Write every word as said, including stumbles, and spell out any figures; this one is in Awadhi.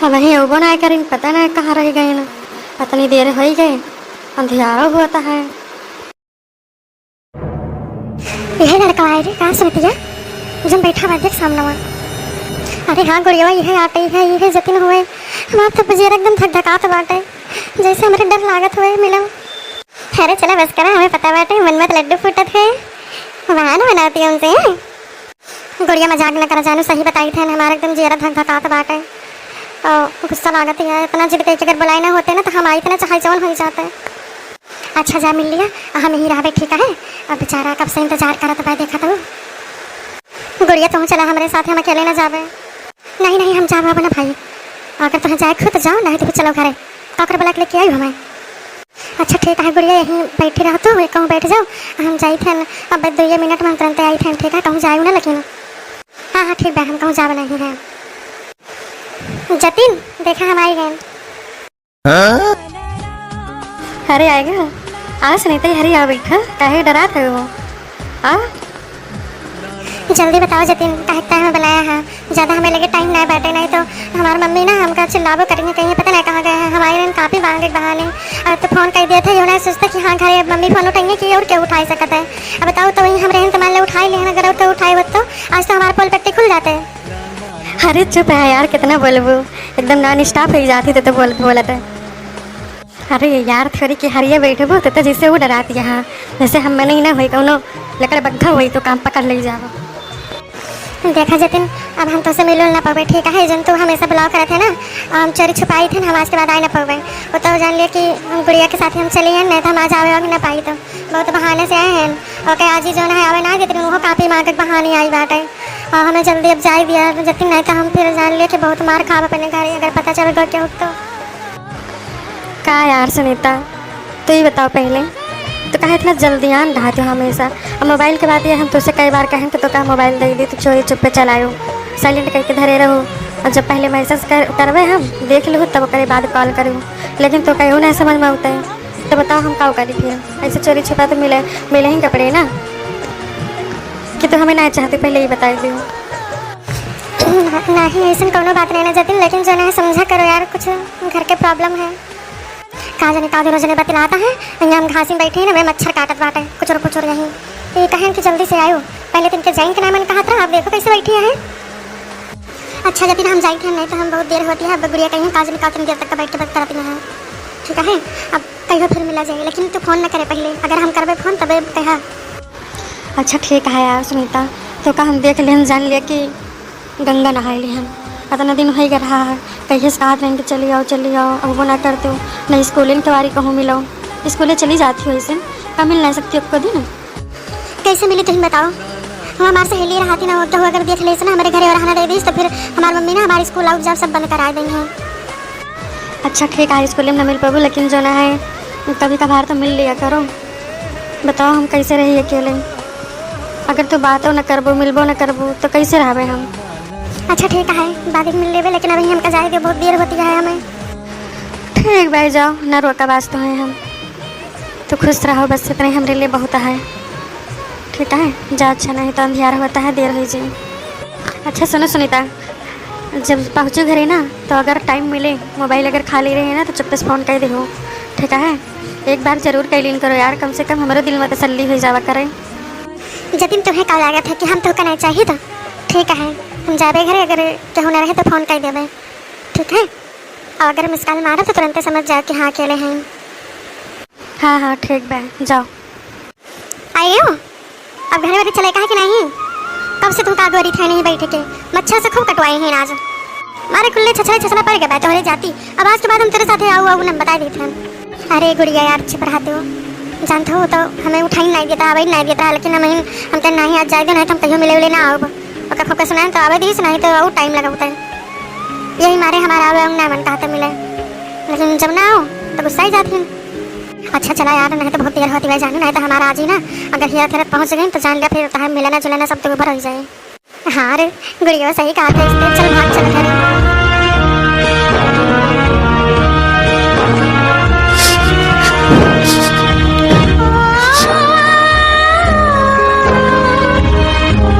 अबहीं अउबो नाहीं करिन, पता नाहीं कहाँ रहि गइन। अतनी देर होइ गइ, अंधियारो होत है। यह लड़का आए रे, का सुनतिया? जउन बैठा बा, देख सामनवा। अरे हाँ गुड़ियवा, यह आटे, यह, यह जतिन हुए। हमार तो जियरा एकदम धक धकात बाटे, जइसे हमरे डर लागत हुए मिलउ। अरे चला बस करा, हमें पता बाटे मन में तो लड्डू फूटत है, बहाना बनावती हमसे, हैं? गुड़िया मजाक न करा जानू, सही बताइत है, हमार एकदम जियरा धक धकात बाटे और गुस्सा लागत है। इतना जिद कइके अगर बुलाए ना होते ना तो हम आइत ना, चाहे जउन होइ जाते। अच्छा जा मिल लिया, हम यहीं रहबे, ठीक है? अब बेचारा कब से इंतजार करत बा, देखत हूँ। गुड़िया तुहूँ चला हमरे साथ, हम अकेले ना जाबे। नहीं नहीं, हम जाब अब ना भाई, अगर तुहें जाए खुद जाओ, नहीं तो फिर चलो घरे। का ओकर बुला के लेके आई हमें। अच्छा ठीक है गुड़िया, यहीं बैठी रह तू, कहूँ बैठ जाओ, हम जाइत हन, अब दुइये मिनट में हम तुरंते आइत हन, ठीक है? कहूँ जायू ना लेकिन। हाँ हाँ ठीक बा, हम कहूँ जाब नहीं है। जतिन, देखा हम आइ गए। अरे आएगा, आज नहीं तो हरी आ बैठा, काहे डरात है वो? आ जल्दी बताओ जतिन, काहे के time में बुलाया है? ज्यादा हमें लगे time ना बाटे, नहीं तो हमार मम्मी ना हमका चिल्लाबो करेंगे, कहीं पता नहीं कहाँ गए हैं। हमारे रहन कापी मांगे के बहाने, और तो फोन कर दिया था, ये ना सोचता कि हाँ घरे अब मम्मी फोन उठाएंगे कि और क्या उठाई सकत है। अब बताओ तो वही हम रहन तो मान ले उठाई लेहन, अगर और क्या उठाए होत तो आज तो हमार पोल पट्टी खुल जाते। अरे चुप है यार, कितना बोलबू, एकदम non stop होइ जाती तो, तो बोलत बोलत है। अरे यार, थोड़ी के हरिया बैठबो तो, तो जैसे वो डरात यहाँ, जैसे हम मने ही ना होई, कौनो लकड़ बग्घा होई तो काम पकड़ ले जाबो। देखा जतिन, अब हम तोसे मिलल ना पावे, ठीक है? जन तू हमेशा बुलाव करत है ना, हम चोरी छुपाई थे ना, हम आज के बाद आए ना पावे। वो तो जान लिया कि हम गुड़िया के साथ हम चली हैं, नहीं तो हम आज आवे ना पाई तो। बहुत बहाने से आए हैं, ओके आज ही जो ना आवे ना, जतिन वो कापी मांगे के बहाने आई बाटे। और हमें जल्दी अब जाए दिया जतिन, नहीं तो हम फिर जान लिया कि बहुत मार खाब अपने घर, अगर पता चल गया क्यों तो। का यार सुनीता, तू ही बताओ पहले, तू काहे इतना जल्दी आन रहा तू हमेशा? अब मोबाइल के बात ये हम तुझसे कई बार कहें कि तो का मोबाइल दे दी, तू चोरी चुप्पे चलायो, silent करके धरे रहो। और जब पहले message कर, करवे हम देख लूँ, तब ओकरे बाद call करूँ, लेकिन तो कहीं नहीं समझ में आवते। तो बताओ हम का करी फिर? ऐसे चोरी छुपा तो मिले, मिले ही कपड़े ना, कि तू हमें ना चाहते पहले ही बताई दियो। नहीं, ऐसन कौनो बात नहीं ना जतिन, लेकिन जो ना समझा करो यार, कुछ घर के problem है। का जाने का दुनो जने बतलाता है, यहाँ हम घासी में बैठे हैं ना, मैं मच्छर काटत बाटे, कुचुर कुचुर यहीं। ये कहें कि जल्दी से आयो, पहले तिनके जाइन के नाम कहत रहा, अब देखो कैसे बैठी है। अच्छा जतिन हम जाइत हैं, नहीं तो हम बहुत देर होती है, अब गुड़िया कहीं का जाने का उतनी देर तक का बैठ के बात करती है, ठीक है? अब कहियो फिर मिला जाए, लेकिन तू फोन न करे पहले, अगर हम करबे फोन तबे कहा। अच्छा ठीक है यार सुनीता, तो का हम देख लेहन जान लिया कि गंगा नहाए लेहन। अतना दिन होई ग रहा है, कहिए से कहत रहन कि चली आओ, चली आओ, अब वो ना करते हो, नहीं स्कूले के बारी कहूँ मिलो, स्कूले चली जाती हो, ऐसे का मिल नहीं सकती आपको दिन? कैसे मिली तुम बताओ? हम हमार सहेली रहती ना, तो अगर देख लेस ना हमारे घरे और रहना दे दीस, तो फिर हमार मम्मी ना हमारे स्कूल आउट जाब सब बंद करा देंगे। अच्छा ठीक है, स्कूल में ना मिल पाबू, लेकिन जो ना है कभी कभार तो मिल लिया करो। बताओ हम कैसे रही अकेले? अगर तू बातो न करबो, मिलबो न करबो, तो कैसे रहबे हम? अच्छा ठीक है, बाद में मिल लेबे, लेकिन अभी हमका जाए दे, बहुत देर होती है हमें। ठीक भाई जाओ, ना रोका बाज तो है हम। तो खुश रहो, बस इतने हमरे लिए बहुत है। ठीक है, जा, अच्छा नहीं तो अंधियार होता है, देर हो जाए। अच्छा सुनो सुनीता, जब पहुँचो घरे ना, तो अगर टाइम मिले, मोबाइल अगर खाली रहे ना, तो चुप्पे से फोन कर देहो, ठीक है? एक बार जरूर कर लीन करो यार, कम से कम हमरो दिल में तसल्ली हो जावा करे। जतिन, तुम्हें का लागत है कि हम तोहका नहीं चाहिए? तो ठीक है, हम जाबे घरे, अगर केहू ना रहे तो फोन कर देबे, ठीक है? और अगर मिस कॉल मारो तो तुरंते समझ जाओ कि हाँ, अकेले हैं। हाँ हाँ ठीक बा, जाओ। आयो, अब घरे बदे चले कहा कि नहीं? कब से तुमका गोरी थे नहीं बैठे के, मच्छर से खूब कटवाए हैं आज। मारे कुल्ले छछले छछला पड़ गए बा तोहरे जाती। अब आज के बाद हम तेरे साथे आऊ आऊ ना बताई देत हन। अरे गुड़िया यार, चुप रहा तू। जानत हो तो हमें उठाई नहीं देता, आवे नहीं देता, लेकिन हम, हम तो नहीं आज जाए दो, नहीं तो हम कहियो मिले उले ना आउब। ओका खूब के सुनाए तो आवे दीस, नहीं तो और टाइम लगावता है। यही मारे हमारा आवे ना मन कहता मिले, लेकिन जब ना आओ तो गुस्सा ही जाती है। अच्छा चला यार, नहीं तो बहुत देर होती है जानू, नहीं तो हमारा आज ही ना अगर हिया थेरत पहुँच गई तो जान लिया फिर तहार मिलना जुलना सब तो ऊपर हो जाए। हाँ रे, गुड़िया सही कहा था इसने, चल भाग चल घर।